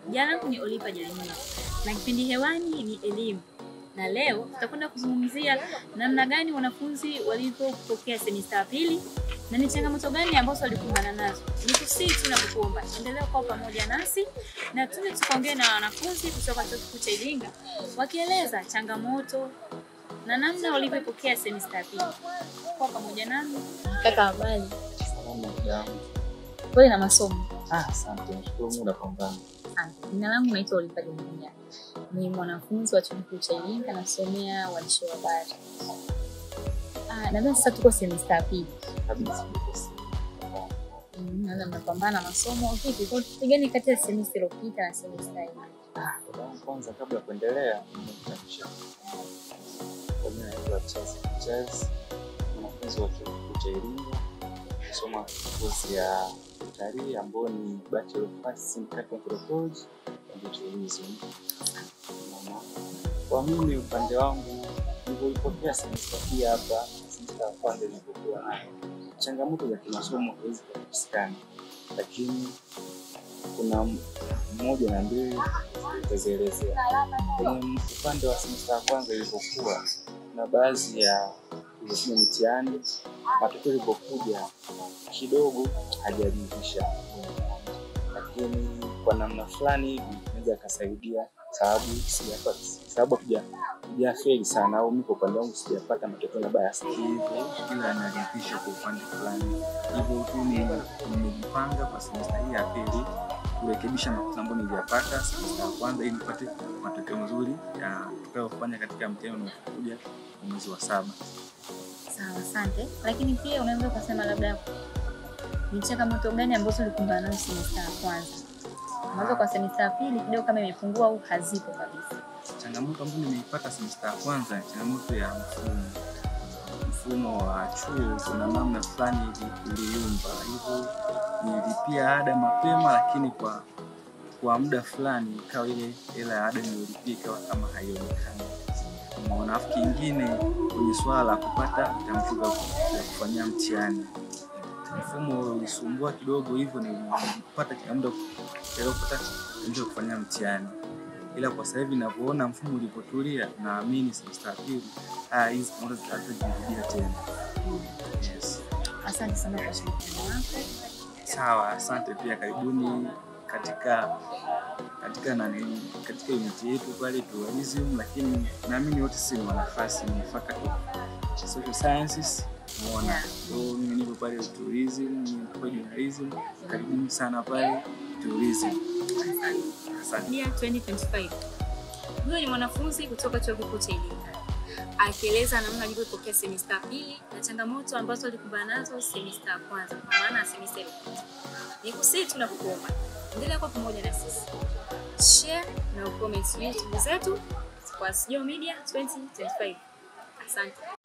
Jina langu ni Oliva Jeremia na kipindi hewani ni elimu. Na leo tutakwenda kuzungumzia namna gani wanafunzi walivyopokea semista ya pili na ni changamoto gani ambazo walikumbana nazo. Nikusihi tu na kukuomba endelea kuwa pamoja nasi na tuje tukaongee na wanafunzi kutoka Chuo Kikuu cha Iringa wakieleza changamoto na namna walivyopokea semista ya pili. Kwa pamoja nami. Kaka, habari? Salama dadangu. Pole na masomo. Asante, nashukuru Mungu napambana. Asante. Jina langu naitwa Oliva Jeremia. Ni mwanafunzi wa Chuo Kikuu cha Iringa, nasomea uandishi wa habari. Nadhani sasa tuko semesta ya pili. Kabisa. Naona mnapambana masomo. Vipi, kwa kitu gani kati ya semesta iliyopita na semesta hii? Dadangu, kwanza kabla ya kuendelea, nimekutambulisha. Kwa jina naitwa Charles Charles, mwanafunzi wa Chuo Kikuu cha Iringa, nasoma kozi ya utalii ambayo ni Bachelor of Arts in Cultural Anthropology and Tourism. Kwa mimi upande wangu nilipokea semesta hii hapa, semesta ya kwanza nilipokuwa nayo, changamoto za kimasomo huwezi kukosekana, lakini kuna moja na mbili nitazielezea. Kwenye upande wa semesta ya kwanza ilipokuwa na baadhi ya kufanya mitihani, matokeo yalipokuja kidogo hajaridhisha, lakini kwa namna fulani hivi naweza kasaidia, sababu sijafeli sana, au mimi kwa upande wangu sijapata matokeo mabaya sana hivyo, ila naridhisha kwa upande fulani. Hivyo tu nimejipanga kwa semesta hii ya pili kurekebisha makosa ambayo niliyapata semesta ya kwanza ili nipate matokeo mazuri ya tutakayofanya katika mtihani unaokuja mwezi wa 7. Sawa, asante. Lakini pia unaweza kusema labda ni changamoto gani ambazo ulikumbana nazo semesta ya kwanza ambazo kwa semesta ya pili kidogo kama imepungua au hazipo kabisa? Changamoto ambayo nimeipata semesta ya kwanza, changamoto ya mfumo wa chuo, kuna namna fulani iliyumba. Hivyo nilipia ada mapema, lakini kwa muda fulani ikawa ile hela ya ada niliyolipia ikawa kama haionekani. Umeona? Alafu kingine kwenye swala la kupata vitambulisho vya kufanyia mtihani, mfumo ulisumbua kidogo, hivyo nilipata muda kupata vitambulisho vya kufanyia mtihani. Ila kwa sasa hivi ninavyoona mfumo ulipotulia, naamini semesta ya pili hizi changamoto zitajirudia tena. Yes. Asante sana kwa ushirikiano wako. Sawa, asante pia. Karibuni katika nani, katika unit yetu pale tourism, lakini naamini wote sisi ni wanafasi, ni faculty of social sciences. Umeona? So mimi nipo pale tourism, nipo journalism. Karibuni sana pale tourism. Asante. 2025. Huyo ni mwanafunzi kutoka Chuo Kikuu cha Iringa akieleza namna alivyopokea semesta ya pili na changamoto ambazo alikumbana nazo semesta ya kwanza, kwa maana semesta iliyopita. Nikusihi tu na kukuomba endelea kuwa pamoja na sisi, share na comment YouTube zetu kwa Sjo Media 2025. Asante.